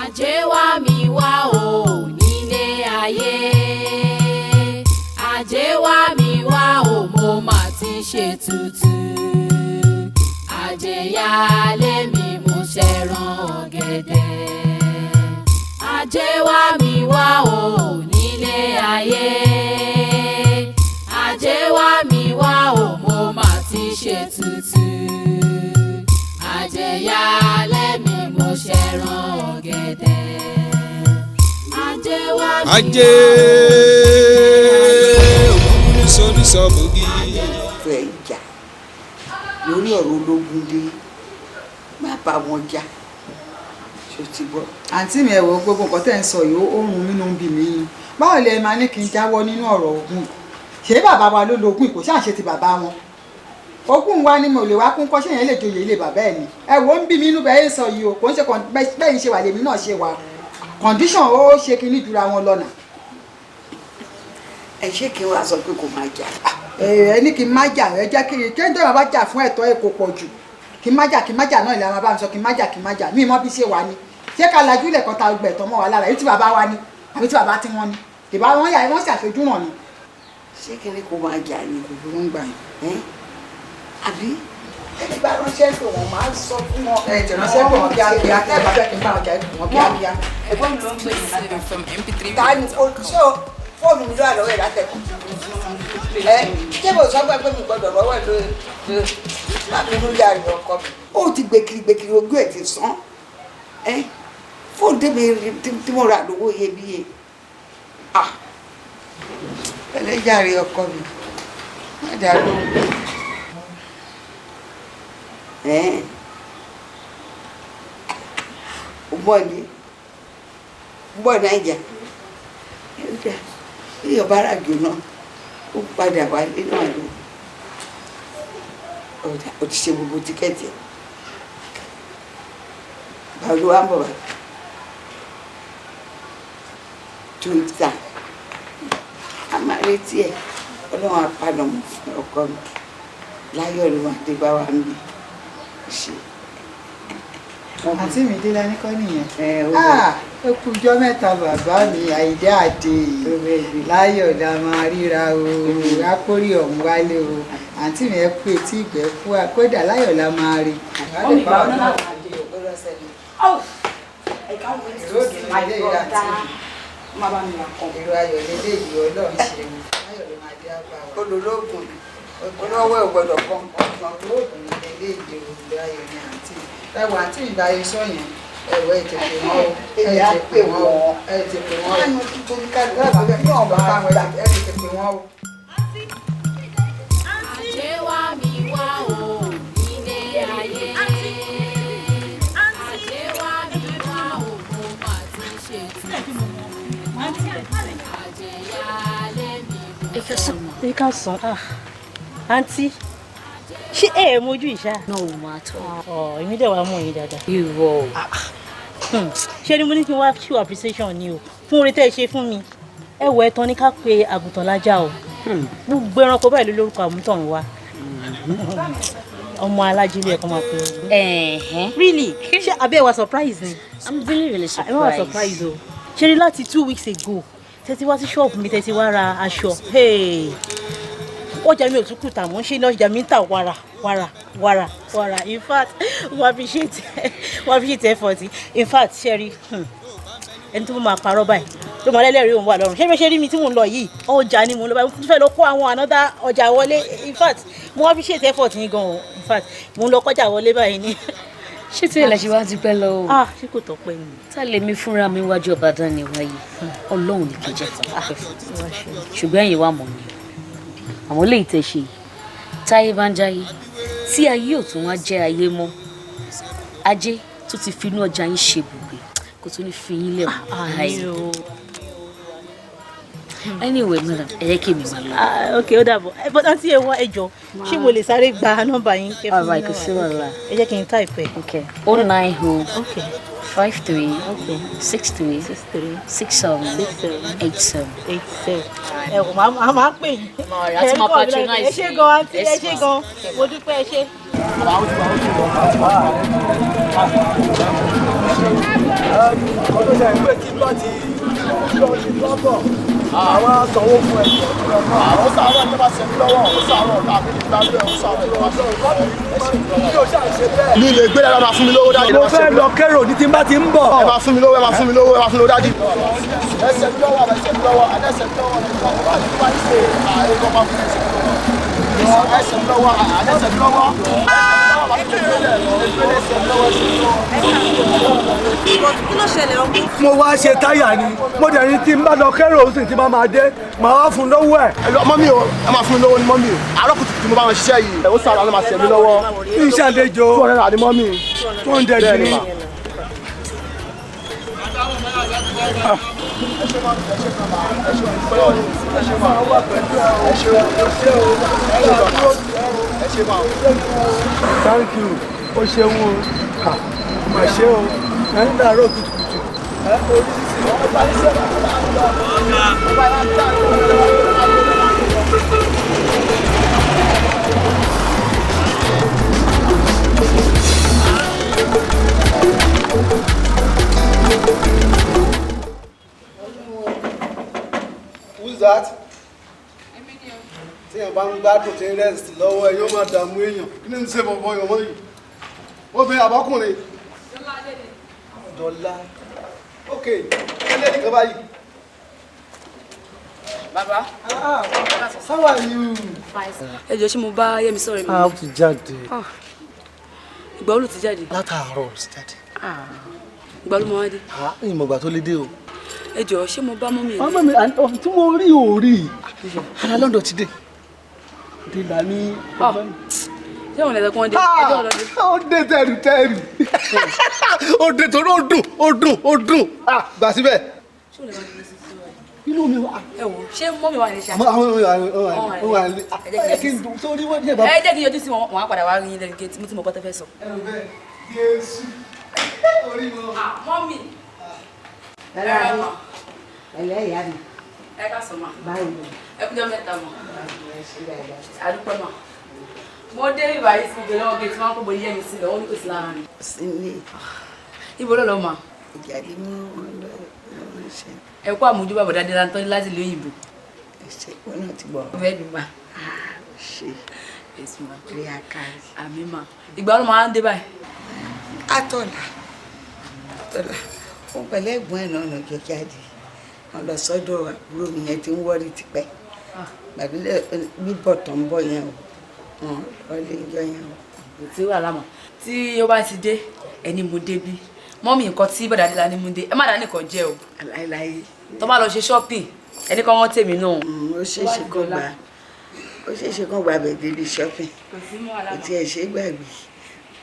Ajé wá mi wá o nílé ayé. Ajé wá mi wá o, mo mà ti ṣe tutù. Ajé yálé mi, mo ṣẹ̀ràn ọ̀gẹ̀dẹ̀. Ajé wá mi wá o nílé ayé. Ajé wá mi wá o, mo mà ti ṣe tutù. Ajé yálé mi, mo ṣẹ̀ràn ọ̀gẹ̀dẹ̀. Ajé wá mi Ajé òkúkú ní sọ bògì. Fẹ́ jà lórí ọ̀rọ̀ ológun dé, má bá wọn jà, ṣó ti gbọ́? Àǹtí mi, ẹ wò ó, gbogbo nǹkan tẹ́ ń sọ yìí, ó rùn mí nínú bí mi. Báwo lẹ máa ní kí n jáwọ́ nínú ọ̀rọ̀ ogun? Ṣé bàbá wa ló lo ogún? Kò ṣáà ṣe ti bàbá wọn. Ogún wa ni mo lè wá kún kọ́. Ṣé yẹn lè joyè ilé bàbá ẹ̀ ni? Ẹ wò ó, ń bí mi inú bẹ́ẹ̀ ń sọ yìí o. Kò ń ṣe bẹ́ẹ̀ ń ṣe wà lèmi náà ṣe wà. Condition ó ṣe kinní jura wọn lọ́nà. Ẹ ṣé, kí n wá sọ pé kò máa jà? Ẹ ní kí n má jà. Ẹ jẹ́ kí n tó bá jà fún ẹ̀tọ́ ẹ̀ kò pọ̀ jù. Kí n má jà, kí n má jà náà ìlànà bàbá mi sọ. Kí n má jà, kí n má jà, mí mọ́ bí ṣe wà ni. Ṣé ká lajú ilẹ̀ kan ta gbẹ̀tọ́ mọ́ wa lára èyí tí bàbá wa ni àbí tí bàbá tí wọ́n ni ìbá wọn yà wọ́n ṣàṣojú ràn ni. Ṣé kí ni kò máa jà ni? Kò burú ń gbà yín. Ẹ́ àbí ẹni bá ránṣẹ́ pé wọ́n máa ń sọ fún wọn. Ẹ tẹ̀ ránṣẹ́ pé wọ́n kíákíá. Tẹ́ ẹ bá fẹ́ kí n bá wọn jà, ẹ pè wọ́n kíákíá. Ẹ̀gbọ́n mi ló ń pè ní láti From mp3. Ta ni o? Ṣé o fóònù mi ló wà lọ́wọ́ ẹ̀ látẹ̀kọ̀? Ẹ ṣé mo sọ fún ẹ pé mi gbọ́dọ̀ lọ́wọ́ ẹ̀ lóye má bínú yàrá ọkọ mi. Ó ti gbèkiri gbèkiri, ojú ẹ̀ ti sán. Ẹ fóònù tèmi tí mo rà lówó iyebíye. Ah, ẹlẹ́jàre ọkọ mi, má dà lóhùn. Ẹ ó bọ̀ ní bọ̀ nájà bí ọba ràjò náà, ó padà wálé náà lọ. Ó ti ṣe gbogbo ticket ẹ̀. Báwo ló wá ń bọ̀ báyìí? 2 weeks time, a máa retí ẹ̀. Ọlọ́run apádà mọ̀ fún ọkọ mi, láyọ̀ ló máa dé bá wa ń bí ṣe. Àǹtí mi, dé lání kọ́ nìyẹn. Ẹ ó. Ah, ó kú ọjọ́ mẹ́ta, bàbá mi àìdá àdè. Láyọ̀ la máa ríra o, akórí ọ̀hún wálé o. Àǹtí mi, ẹ kú etí ìgbẹ́ kú, kódà láyọ̀ la máa rí. Wọ́n mi gbà ọ́ náà láti àdé o. Oh, I can't wait to see my brother. Má bá mi ra kan. Èrò ayọ̀ lélẹ́yìí, Ọlọ́run ṣeun, láyọ̀ ló máa dé á bá wa. Olólógùn olówó ẹ̀ gbọ́dọ̀ kọ́. Olóògùn lélẹ́yìí o, èrò ayọ̀ ni. Àǹtí, ẹ wọ àǹtí mi báyìí sọ yẹn, ẹ wọ, ẹ tètè wọn o, ẹ tètè wọn o, ẹ tètè wọn o. Náà bá wọn, ẹ tètè pè wọn o. Ajé wá mi wá o nílé ayé. Ajé wá mi wá o, mo mà ti ṣe tuntun. Ajé yálé mi, mo Ẹ ká sàn. Ah, àǹtí, ṣé ẹ ẹ mojú ìṣá? Náà ò máa tọ́. Ọ èmi dẹ̀ wá mọ̀ yín dáadáa. Irọ́ o. Ṣé ni mo ní kí n wá show appreciation ni o fún oore tẹ́ ẹ ṣe fún mi. Ẹ wọ, ẹtàn ní ká pe àgùntàn lájà o. Gbogbo ẹranko báyìí ló lórúkọ àmútọ̀run wa. Ọmọ alájílẹ̀ ẹ̀kọ́ máa pe é. Really, ṣé abẹ́ wa surprise ni? I'm really really Ẹ má wá surprised. surprise o. Ṣe ni láti 2 weeks ago tẹ́tí wá sí ṣọ́ọ̀bù mi, tẹ́tí wá ra aṣọ. Hey, ọjà mi ò tún kù tà mọ́. Ṣe ní ọjà mi ń tà wàrà wàrà wàrà wàrà. In fact, wọ́n appreciate effort. In fact, ṣẹ́rí ẹni tó máa parọ́ báyìí ló máa lẹ́lẹ́rìí òun wà lọ́rùn. Ṣé bí ṣe rí mi tí mò ń lọ yìí, ọjà ni mò ń lọ báyìí. Mo tún fẹ́ lọ kó àwọn another ọjà wọlé. In fact, mo appreciate effort yín gan o. In fact, mò ń lọ kọjá wọlé báyìí ni. Ṣé tí ilẹ̀ ṣe wá ti pẹ́ lọ o? Ah, ṣé kò tọ́pẹ́ ni? Tá lè mi fúnra mi wájú ọba dání wáyé, Ọlọ́run ní kò jẹ́ tán pẹ́ fún, ṣùgbọ́n ẹ̀yin wà mọ̀ mi o. Àwọn lè tẹ̀ ṣe yìí, táyé bá ń jáyé tí ayé ò tún wá jẹ́ ayé mọ́, ajé tó ti finú ọjà yín ṣe bùgbé kò tún ní fi yín lẹ̀ mọ́. Àmín o. Anyway, madam, ẹ jẹ́ kí èmi máa lọ. Ah, ok, ó dàbọ̀. Ẹ bọ́ àǹtí, ẹ wá, ẹ jọ, ṣé mo lè sáré gba nọ́mbà yín? Kẹ́ fún mi All right, kò nọ́mbà sí yín. wàhálà. Ẹ jẹ́ kí n type ẹ̀. Okay, 090 53 63 63 67 67 87. 87. Ẹ wò, máa pè yín. Ọ̀rẹ́ àti máa patronize. Ẹ ṣé gan, àǹtí, ẹ ṣé gan, mo dúpẹ́, ẹ ṣé. Ọdún ṣe pé tí bá ti lọ sí lọ́bọ̀ àwọn sanwó fún ẹ. Àwọn sàárọ̀ ẹ̀ bá ṣe mí lọ́wọ́, ó sàárọ̀ ọ̀tá mi ní gbàgbé, ó sàárọ̀ ẹ̀ bá ṣe mí lọ́wọ́. Mi lè gbé dáadáa, máa fún mi lówó dájú. Mo fẹ́ lọ kérò ní tí n bá ti ń bọ̀. Ẹ máa fún mi lówó, ẹ máa fún mi lówó, ẹ máa fún mi lówó dájú. Ẹsẹ̀ mi lọ́wọ́, ẹsẹ̀ mi lọ́wọ́, ẹsẹ̀ mi lọ́wọ́, ẹsẹ̀ mi lọ́wọ́, ẹsẹ̀ mi lọ́wọ́. Kí ló ṣẹlẹ̀ ọkùn? Mo wá ṣe táyà ni, mo dẹ̀ ní tí n bá lọ kérò ó sì ti máa dé, màá wá fún lówó ẹ̀. Mọ́mí o, ẹ máa fún mi lówó ni mọ́mí o. Àárọ̀ kùtùkùtù mo bá wọn ṣiṣẹ́ yìí. Ó sàrọ̀ ló máa ṣẹ̀ mí lọ́wọ́. Iṣẹ́ àlejò. 200 ni mọ́mí. 200 ni. Thank you. O ṣeun o. Mà ṣe o. Ẹ ń dàárọ̀ kùtùkùtù. Who's that? Tí èèyàn bá ń gbádùn tí ń rest lọ́wọ́ ẹ yóò máa dààmú èèyàn. Kí ni ń ṣe bọ̀bọ̀ yọ̀mọ́ yìí? Obìnrin àbọ́kùnrin? Dọ́là. Ok, ẹlẹ́dìí kan báyìí. Bàbá. How are you? Ẹ jọ̀ọ́, ṣé mo bá Yẹ́mi sọ̀rọ̀ mi? A ó ti jáde. Ìgbà wo ló ti jáde? Látàárọ̀ ló ti jáde. Ìgbà wo ló máa wá dé? Ìmọ̀ ìgbà tó lé dé o. Ẹ jọ̀ọ́, ṣé mo bá mọ́mí ẹ̀? Mọ́mí mi tí mo rí ò rí. Ara London ti dé. Dé là ní. Ṣé òun lè sọ pé wọ́n dé? Ẹjọ́ ọ̀dọ́ dé. Ó dé tẹ̀rù tẹ̀rù. Ó dé torí ó dùn ó dùn ó dùn. Gbà síbẹ̀. Ṣé òun lè máa dúró sí sí wa? Inú mi wà. Ẹ wò, ṣé mọ́mí wà ní ṣá? Àwọn ọmọ wà ní. Ẹ kí n dùn sórí wọ́n díẹ̀ bá. Ẹ jẹ́ kí n yọjú sí wọn, wọ́n á padà wá rí yín lẹ́nu géètì, mo ti mọ̀ pé tẹ́ fẹ́ sọ. Jésù. Orí wọn. Mọ́mí. Ẹlẹ́yà mi. Ẹ ká sọ ma. Báwo ni? Ẹ kújọ́ mẹ́ta ma. Àdúpẹ́ ma. Mo dé ibà yìí sí gbogbo lọ́wọ́ géètì máa ń kó bo yẹ́ mi sílẹ̀, ó ní kò sí lára mi. Sí ní. Ibo ló lọ ma? Ìjàdí mú wọn lọ ṣe. Ẹ kó àmójúbà bọ̀dá dé láńtọ́ láti ìlú òyìnbó. Ṣé ìwọ náà ti gbọ́? Bẹ́ẹ̀ ni ma. Ṣe. Yes ma. Rí akárí. Àmì ma. Ìgbà wo ló máa ń dé báyìí? Àtọ̀là. Àtọ̀là. Ó pẹ̀lú ẹ̀gbọ́n ẹ̀ náà lọ́jọ́ jáde. Wọ́n lọ sọ́dọ̀ àbúrò mi yẹn tí ń wọ́rí tipẹ́. Gbàgbé bíbọ̀ tó ń bọ̀ yẹn o. Wọ́n lọ lé ìjọ yẹn o. Kò sí wàhálà mọ́. Tí ó bá ti dé, ẹni mo dé bí. Mọ́mí nǹkan tí bọ̀dá Adéla ní mo dé. Ẹ má dá nìkan jẹ́ o. Láíláí. Tó bá lọ ṣe shopping, ẹni kan wọ́n tèmi náà. Ó ṣeéṣe kó gbà ó ṣeéṣe kó gbà bẹ̀ débi shopping. Kò Kò tiẹ̀ ṣe é gbàgbé.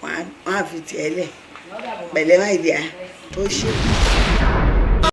Wọ́n á fi tiẹ̀ lẹ̀. Pẹ̀lẹ́ máa dìá. Ó ṣe.